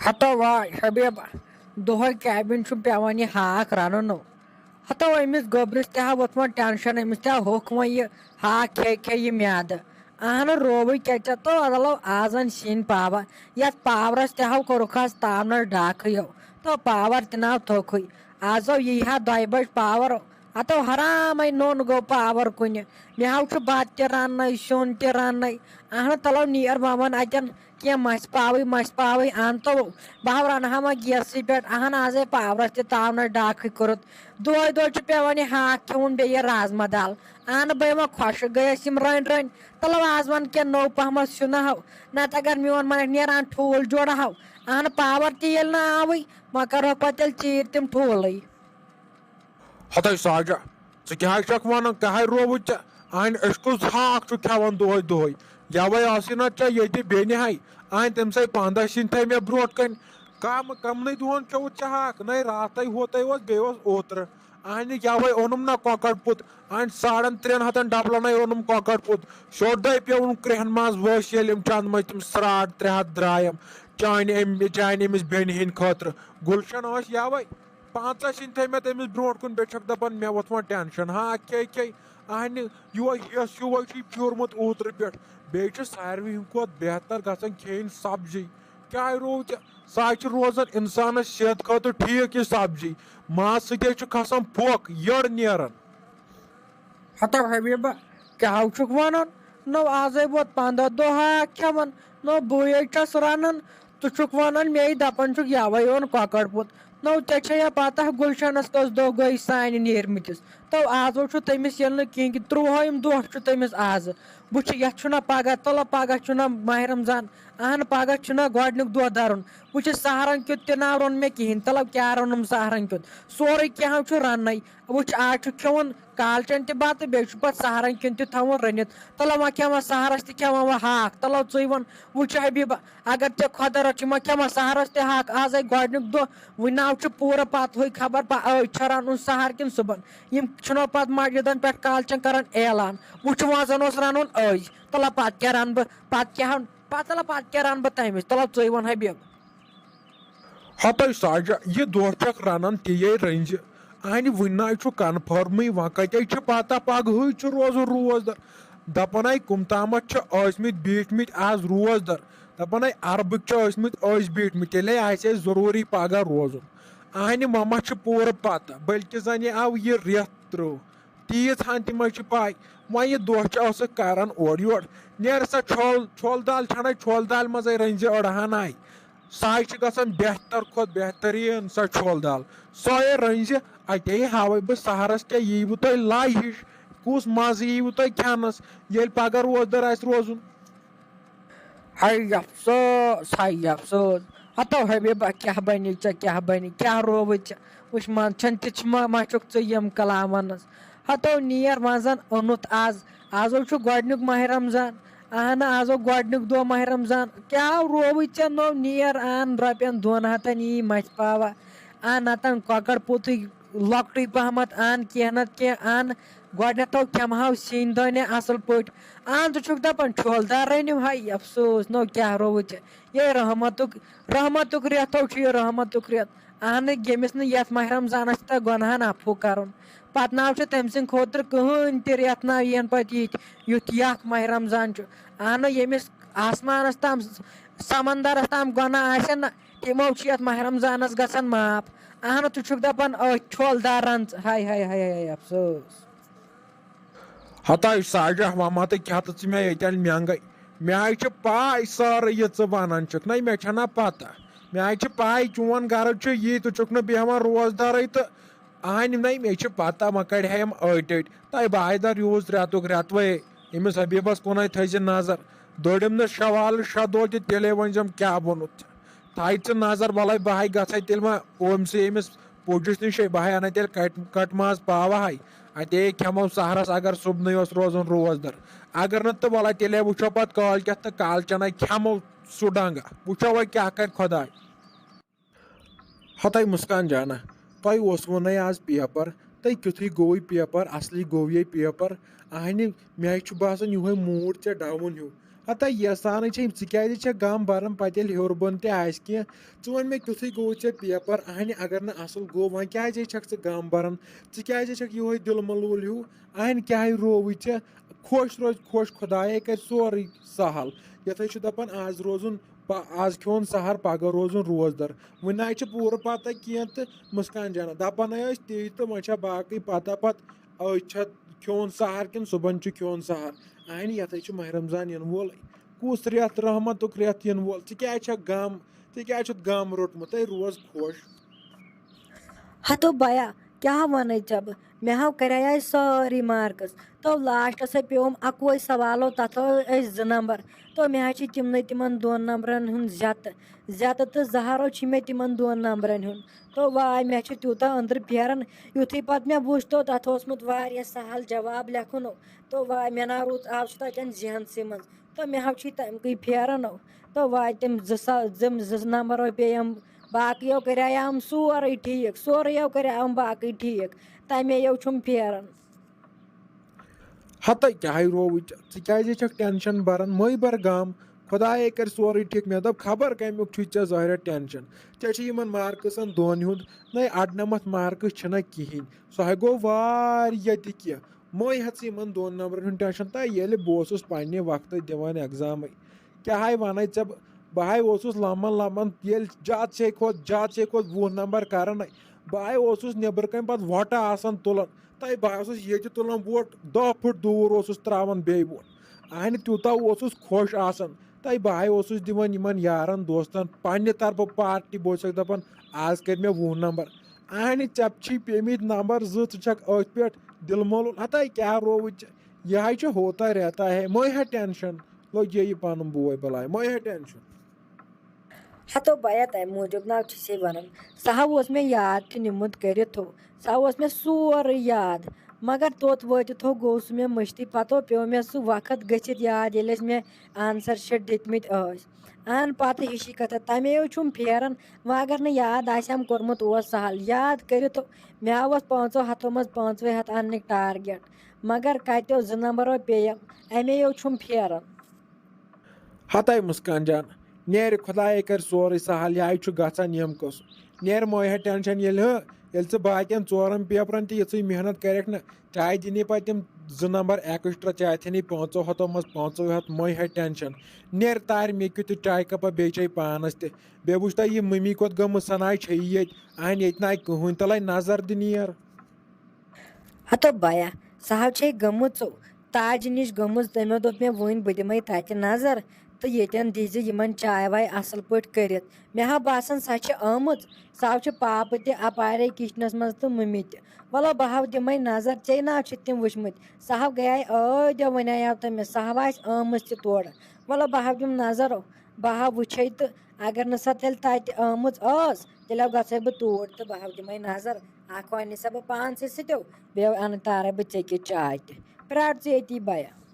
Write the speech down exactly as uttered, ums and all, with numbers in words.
ہتو واے حبیب، دۄہے کیٛابِن چھُ پٮ۪وان یہِ ہاکھ رَنُن۔ ہتو أمِس گوٚبرِس تہِ ہا ووٚتھمُت ٹٮ۪نشن، أمِس تہِ ہا ہوٚکھ وۄنۍ یہِ ہاکھ کھے کھے یہِ میادٕ۔ اہنہٕ رووٕے کیٛاہ ژےٚ تو الو آزن سِنۍ پاور، یتھ پاورس تہِ ہاو کوٚرُکھ آز تاونس ڈاکھٕے یو، تو پاور تہِ ناو تھوٚکھٕے۔ آز آو یی ہا دۄیہِ بجہِ پاور، ہتو حرامے نوٚن گوٚو پاور کُنہِ۔ مےٚ ہاو چھُ بتہٕ تہِ رننے، سیُن تہِ رننے۔ اہنہٕ تلو نیر وۄنۍ وۄنۍ اتٮ۪ن کینٛہہ مژھِ پاوٕے مژھِ پاوٕے انتو۔ بہٕ ہاو رنہٕ ہا وۄنۍ گیسٕے پٮ۪ٹھ، اہن آزے پاورس تہِ تاونس ڈاکھٕے کوٚرُتھ۔ دۄہے دۄہے چھُ پٮ۪وان یہِ ہاکھ کھیوٚن بیٚیہِ یہِ رازما دال۔ اہنہٕ بہٕ یِمہٕ خۄشٕک گٔیس یِم رٔنۍ رٔنۍ۔ تلو آز ون کینٛہہ نوٚو پہمتھ سیُنہ ہاو، نتہٕ اگر میون ماٹھۍ نیران ٹھوٗل جوڑہ ہاو۔ اہنہٕ پاور تہِ ییٚلہِ نہٕ آوٕے، وۄنۍ کرہوکھ پتہٕ تیٚلہِ ژیٖرۍ تِم ٹھوٗلٕے۔ ہتاے ساجا، ژٕ کیٛاہ چھکھ ونان؟ کیٛاہ رووُے ژےٚ؟ اہنہِ أسۍ کُس ہاکھ چھُ کھٮ۪وان دۄہے دۄہے؟ یوے آسٕے نہ ژےٚ ییٚتہِ بیٚنہِ ہاے۔ اہنہِ تٔمۍ سٕے پنٛداہ سِنۍ تھٲے مےٚ برونٛٹھ کنہِ۔ کم، کمنٕے دۄہن کھیوٚوُتھ ژےٚ ہاکھ؟ نَے راتھے ہوتے اوس، بیٚیہِ اوس اوترٕ۔ اہنہِ یوے اوٚنُم نہ کۄکر پُت۔ اہنہِ ساڑن ترٛٮ۪ن ہتن ڈبلنٕے اوٚنُم کۄکر پُت۔ شوٚٹ دۄہے پیوٚوُم کرٛیہن منٛز ؤسۍ، ییٚلہِ أمۍ چندٕ منٛز تِم ساڑ ترٛےٚ ہتھ درٛاے أمۍ چانہِ أمۍ، چانہِ أمِس بیٚنہِ ہِنٛدِ خٲطرٕ۔ گُلشن ٲس یوے۔ پانٛژاہ سِنۍ تھٲے مےٚ تٔمِس برونٛٹھ کُن، بیٚیہِ چھکھ دپان مےٚ ووٚتھ وۄنۍ ٹینشن۔ ہاں، کھے کھے۔ اہنہِ، یُہے ہیس ہیوٗ چھُے پھیورمُت اوترٕ پٮ۪ٹھ۔ بیٚیہِ چھُ ساروی ہٕنٛدِ کھۄتہٕ بہتر گژھان کھیٚنۍ سبزی۔ کیٛاہ روو ژےٚ؟ سۄ حظ چھِ روزان انسانس صحت خٲطرٕ ٹھیٖک یہِ سبزی۔ مازٕ سۭتۍ حظ چھُ کھسان پھۄکھ، یٔڑ نیران۔ ہتو حبیبہ، کیٛاہ ہو چھُکھ ونان؟ نو آزے ووت پنٛداہ دۄہ ہاکھ کھٮ۪وان، نو بٕے چھس رنان، ژٕ چھُکھ ونان مے دپان چھُکھ یوے اوٚن کۄکر پوٗت۔ نو ژےٚ چھےٚ یا پتہ گُلشنس کٔژ دۄہ گٔے سانہِ نیرمٕتِس؟ تو آزو چھُ تٔمِس ییٚلہِ نہٕ کِہیٖنۍ کہِ ترٛوہٲیِم دۄہ چھُ تٔمِس آزٕ۔ وٕچھ یتھ چھُنہ پگاہ، تلہ پگاہ چھُنہ ماہِ رمضان، اہن پگاہ چھُنہ گۄڈنیُک دۄہ درُن۔ وٕچھ سحرن کیُتھ تہِ نہ روٚن مےٚ کِہیٖنۍ، تلو کیٛاہ روٚنُم سحرن کیُتھ؟ سورُے کینٛہہ چھُ رننَے۔ وٕچھ، آز چھُ کھیوٚوُن کالچن تہِ بتہٕ، بیٚیہِ چھُ پتہٕ سحرن کیُن تہِ تھاوُن رٔنِتھ۔ تلہ وۄنۍ کھٮ۪مہ سحرس تہِ کھٮ۪مہ وۄنۍ ہاکھ۔ تلو ژٕے وَن، وٕچھ حبیبہ، اگر ژےٚ خۄدا رٔچھِ وۄنۍ کھٮ۪مہ سحرس تہِ ہاکھ۔ آزے گۄڈنیُک دۄہ، وٕنہِ ناو چھُ پوٗرٕ پتہٕ ہٕے خبر پہ-، أزۍ چھا رنُن سحر کِنہٕ صُبحن۔ یِم چھِنہ پتہٕ مسجدن پٮ۪ٹھ کالچن کران اعلان، وٕچھ وۄنۍ زن اوس رنُن أزۍ۔ تلہ پتہٕ کیٛاہ رنہٕ بہٕ، پتہٕ کیٛاہ، پتہٕ تلہ پتہٕ کیٛاہ رنہٕ بہٕ تمہِ وِزِ؟ تلہ ژٕے وَن حبیب۔ ہتَے ساجہ، یہِ دۄہ چھکھ رنان تیے رٔنزِ۔ اہنہِ وُنہِ ناے چھُ کنفرمٕے، وۄنۍ کتے چھِ پتہ پگہٕے چھُ روزُن روزدر۔ دپان آے کُم تامتھ چھِ ٲسمٕتۍ بیٖٹھمٕتۍ آز روزدر۔ دپان آے عربٕکۍ چھِ ٲسمٕتۍ أسۍ بیٖٹھمٕتۍ، تیٚلے آسہِ اَسہِ ضروٗری پگاہ روزُن۔ اہنہِ مما چھِ پوٗرٕ پتہ، بلکہِ زن یہِ آو یہِ رٮ۪تھ ترٛوو۔ تیٖژ ہن تہِ ما چھِ پاے؟ وۄنۍ یہِ دۄہ چھِ ٲسٕکھ کران اورٕ یورٕ۔ نیر سا چھۄل، چھۄل دال چھنَے، چھۄل دالہِ منٛزے رٔنزِ أڑ ہن آے۔ سۄے چھِ گژھان بہتر کھۄتہٕ بہتریٖن سۄ چھۄل دال۔ سۄے رٔنزِ، اتے ہاوے بہٕ سحرس کیٛاہ ییٖوٕ تۄہہِ لایہِ ہِش، کُس مزٕ ییٖوٕ تۄہہِ کھٮ۪نس، ییٚلہِ پگاہ روزدر آسہِ روزُن۔ ہاے افسوس، ہاے افسوس۔ ہتو حبیبہ، کیٛاہ بنی ژےٚ، کیٛاہ بنی، کیٛاہ رووُے ژےٚ؟ وٕچھ، منٛد چھَن تہِ چھِ ما، ما چھُکھ ژٕ یِم کلام ونس؟ ہتو نیر وۄنۍ زن اوٚنُتھ آز، آزو چھُ گۄڈنیُک ماہِ رمضان۔ اہنہ، آزو گۄڈنیُک دۄہ ماہِ رمضان۔ کیٛاہ رووُے ژےٚ نوٚو؟ نیر ان رۄپین دۄن ہتن یی مژھِ پاوا۔ ان نتن کۄکر پوٗتُے لۄکٹُے پہمتھ ان، کینٛہہ نتہٕ کینٛہہ ان۔ گۄڈنیتھو کھٮ۪مہٕ ہاو سِنۍ دٲنہِ اصل پٲٹھۍ۔ ان ژٕ چھُکھ دپان چھۄل دار رٔنِو۔ ہاے افسوس، نوٚو کیٛاہ رووُے ژےٚ؟ یے رحمتُک، رحمتُک رٮ۪تھو چھُ یہِ رحمتُک رٮ۪تھ۔ اہن، ییٚمِس نہٕ یتھ ماہِ رمضانس چھُ تگان گۄناہن عفو کرُن، پتہٕ ناو چھُ تٔمۍ سٕنٛدِ خٲطرٕ کٕہٕنۍ تہِ رٮ۪تھ ناو یِن پتہٕ یِتھۍ، یُتھ یہِ اکھ ماہِ رمضان چھُ۔ اہن، ییٚمِس آسمانس تام، سمندرس تام گۄناہ آسن نہ، تِمو چھِ یتھ ماہِ رمضانس گژھان معاف۔ اہن، ژٕ چھُکھ دپان أتھۍ چھۄل دار رنٛژ، ہاے ہاے ہاے ہاے افسوس۔ ہتاے ساجہ، وۄنۍ ما تہٕ کھٮ۪تہٕ ژٕ مےٚ ییٚتٮ۪ن مٮ۪نٛگے؟ مےٚ ہاے چھِ پاے سٲرٕے یہِ ژٕ ونان چھُکھ، نَے مےٚ چھَنہ پتہ۔ مےٚ ہاے چھِ پاے چون غرض چھُ یی، ژٕ چھُکھ نہٕ بیٚہوان روزدارٕے تہٕ اہنہِ، نَے مےٚ چھِ پتہ وۄنۍ کڑِ ہا یِم أٹۍ أٹۍ۔ تۄہہِ بایہِ دار یوٗز رٮ۪تُک رٮ۪توے، أمِس حبیبس کُنَے تھٲیزِ نظر۔ دوٚرِم نہٕ شوال شےٚ دۄہ تہِ، تیٚلے ؤنۍزٮ۪م کیٛاہ ووٚنُتھ ژےٚ۔ تھایہِ ژٕ نظر، وَلَے بہٕ ہاے گژھَے تیٚلہِ وۄنۍ أمۍ سٕے أمِس پوٚجِس نِشے، بہٕ ہاے اَنَے تیٚلہِ کَٹ-، کَٹہٕ ماز پاوٕ ہاے۔ اَتے کھٮ۪مو سحرَس، اگر صُبنٕے اوس روزُن روزدَر۔ اگر نہٕ تہٕ وَلَے تیٚلے وٕچھو پَتہٕ کالۍ کٮ۪تھ تہٕ کالہٕ چَنَے کھٮ۪مو سُہ ڈنٛگہٕ۔ وٕچھو وۄنۍ کیٛاہ کَرِ خۄداے۔ ہتاے مسکان جانا، تۄہہِ اوسوٕ نے آز پیپر، تۄہہِ کیُتھُے گوٚوُے پیپر، اصلی گوٚو یے پیپر۔ اہنہِ، مےٚ چھُ باسان یِہوٚے موٗڈ ژےٚ ڈاوُن ہیوٗ۔ ہتا یژھانٕے چھے، ژٕ کیازِ چھکھ غم بران پتہٕ ییٚلہِ ہیوٚر بۄن تہِ آسہِ کینٛہہ؟ ژٕ وَن مےٚ، کیُتھُے گوٚو ژےٚ پیپر؟ اہنہِ، اگر نہٕ اصل گوٚو، وۄنۍ کیازے چھکھ ژٕ غم بران؟ ژٕ کیازے چھکھ یِہوے دِل ملوٗل ہیوٗ؟ اہنہِ، کیاہے رووُے ژےٚ؟ خۄش روزِ خۄش، خۄدایے کرِ سورُے سہل۔ یتھے چھُ دپان، آز روزُن پ-، آز کھیوٚن سحر، پگاہ روزُن روزدر۔ وۄنۍ نہ چھِ پوٗرٕ پتہ کینٛہہ تہٕ مسکان جانہ دپان ہے ٲسۍ تی، تہٕ وۄنۍ چھا باقٕے پتہ پتہٕ أزۍ چھا کھیوٚن سحر کِنہٕ صُبحن چھُ کھیوٚن سحر؟ اہنہِ، یتھے چھُ ماہِ رمضان یِنہٕ وول۔ کُس رٮ۪تھ، رحمتُک رٮ۪تھ یِنہٕ وول؟ ژٕ کیازِ چھکھ غم؟ ژٕ کیازِ چھُتھ غم روٚٹمُت؟ ہے روز خۄش۔ ہتو بیا، کیٛاہ ونے ژےٚ بہٕ؟ مےٚ ہاو کریے سٲری مارکس۔ تو لاسٹس ہے پیوم اکوے سوالو، تتھ ہاو أسۍ زٕ نمبر۔ تو مےٚ حظ چھِ تِمنٕے تِمن دۄن نمبرن ہُنٛد زیتہٕ۔ زیتہٕ تہٕ زہرو چھِ مےٚ تِمن دۄن نمبرن ہُنٛد۔ تو واے، مےٚ چھُ تیوٗتاہ أنٛدرٕ پھیران۔ یُتھُے پتہٕ مےٚ وُچھ، تو تتھ اوسمُت واریاہ سہل جواب لیکھُن۔ تو واے، مےٚ نا روٗد، آو چھُ تتٮ۪ن ذہنسٕے منٛز۔ تو مےٚ ہاو چھُ تمکُے پھیران۔ تو واے، تِم زٕ سا-، زِم زٕ نمبر پیٚیَم، باقیو کریام سورُے ٹھیٖک، سورُیو کریام باقٕے ٹھیٖک، تمیو چھُم پھیران۔ ہتے کیٛاہے رووُے ژےٚ؟ ژٕ کیٛازے چھکھ ٹینشن بران؟ مٔے بر غم، خۄدایے کرِ سورُے ٹھیٖک۔ مےٚ دوٚپ، خبر کمیُک چھُے ژےٚ ظٲہرہ ٹینشن؟ ژےٚ چھُے یِمن مارکسن دۄن ہُنٛد، نَے اَرنَمَتھ مارکس چھِنہ کِہینۍ۔ سُہ ہے گوٚو واریاہ تہِ کینٛہہ۔ مٔے ہیٚژ یِمن دۄن نمبرن ہُنٛد ٹینشن۔ تہ ییٚلہِ بہٕ اوسُس پننہِ وقتہٕ دِوان ایگزامٕے، کیٛاہ ہے ونے ژےٚ بہٕ؟ بہٕ ہے اوسُس لمان لمان، ییٚلہِ زیادٕ سے کھۄتہٕ زیادٕ سے کھۄتہٕ وُہ نمبر کران، بہٕ ہے اوسُس نیٚبرٕ کنہِ پتہٕ وۄٹہٕ آسان تُلان۔ تہٕ بہٕ اوسُس ییٚتہِ تُلان وۄٹھ، دہ پھٕٹ دوٗر اوسُس تراوان بیٚیہِ وۄٹھ۔ اہنہِ، تیوٗتاہ اوسُس خۄش آسان۔ تہٕ بہٕ ہے اوسُس دِوان یِمن یارن دوستن پننہِ طرفہٕ پارٹی، بہٕ اوسُس دپان، آز کٔرۍ مےٚ وُہ نمبر۔ اہنہِ، ژےٚ چھی پیٚمٕتۍ نمبر زٕ، ژٕ چھکھ أتھۍ پٮ۪ٹھ دِل مولوٗل۔ ہتے کیٛاہ رووُے ژےٚ؟ یہِ ہے چھُ ہوتا رہتا ہے، مٔے ہا ٹینشن۔ لوٚگ یہِ پنُن بوے بلاے، مٔے ہا ٹینشن۔ ہتو بیا، تمہِ موٗجوٗب نہ چھِ سے ونان۔ سُہ ہا اوس مےٚ یاد تہِ نیوٗمُت کٔرِتھ ہُہ۔ سُہ ہا اوس مےٚ سورُے یاد۔ مگر توٚت وٲتِتھ ہُہ گوٚو سُہ مےٚ مٔشتٕے۔ پتہٕ پیوٚو مےٚ سُہ وقت گٔژھِتھ یاد، ییٚلہِ اَسہِ مےٚ آنسر شیٖٹ دِتمٕتۍ ٲسۍ۔ اہن، پتہٕ ہِشی کتھا، تمیو چھُم پھیران۔ وۄنۍ اگر نہٕ یاد آسہِ ہم کوٚرمُت، اوس سہل۔ یاد کٔرِتھ مےٚ اوس پانٛژو ہتو منٛز پانٛژوے ہتھ اننٕکۍ ٹارگیٹ، مگر کتیو زٕ نمبرو پیٚیہِ، امیو چھُم پھیران۔ ہتے مسکان جان، نیرِ خۄدایے کرِ سورُے سہل، یہِ ہے چھُ گژھان ییٚمہِ قٕسم۔ نیرِ مٔے ہا ٹینشن، ییٚلہِ ہہ، ییٚلہِ ژٕ باقین ژورن پیپرن تہِ یِژھٕے محنت کرکھ نہ، چاہے دِنی پتہٕ تِم زٕ نمبر ایکسٹرا، چاہے تھٲنی پانٛژو ہتو منٛز پانٛژوے ہتھ، مٔے ہا ٹینشن۔ نیرِ تارِ مےٚ کیُتھ تہِ چایہِ کپا، بیٚیہِ چے پانس تہِ۔ بیٚیہِ وٕچھ تۄہہِ یہِ مٔمی کوٚت گٔمٕژ، سۄ نہ چھیی ییٚتہِ، اہنہِ ییٚتہِ نہ آیہِ کٕہٕنۍ، تلے نظر دِ نیر۔ ہتو بیا، سۄ ہا چھے گٔمٕژ ژو-، تاجہِ نِش گٔمٕژ، تٔمۍ دوٚپ مےٚ، وۄنۍ بہٕ دِمے تتہِ نظر تہٕ ییٚتٮ۪ن دیٖزِ یِمن چاے واے اصل پٲٹھۍ کٔرِتھ۔ مےٚ ہا باسان، سۄ چھِ آمٕژ، سۄ ہا چھِ پاپہٕ تہِ اپارے کچنس منٛز تہٕ مٔمی تہِ۔ وَلہٕ بہٕ ہا دِمے نظر، ژے نہ چھِ تِم وٕچھمٕتۍ۔ سۄ ہا گٔیے ٲدۍ، وَنے آو تٔمِس، سۄ ہا آسہِ آمٕژ تہِ تورٕ۔ وَلہٕ بہٕ ہا دِمہٕ نظر، بہٕ ہا وٕچھے تہٕ اگر نہٕ سۄ تیٚلہِ تتہِ آمٕژ ٲس، تیٚلہِ ہا گژھے بہٕ توٗرۍ تہٕ بہٕ ہا دِمے نظر۔ اکھ ہو انہِ سا بہٕ پانسٕے سۭتۍ، بیٚیہِ انہٕ تارے بہٕ ژےٚ کِژھ چاے تہِ۔ پرٛار ژٕ ییٚتی بیا۔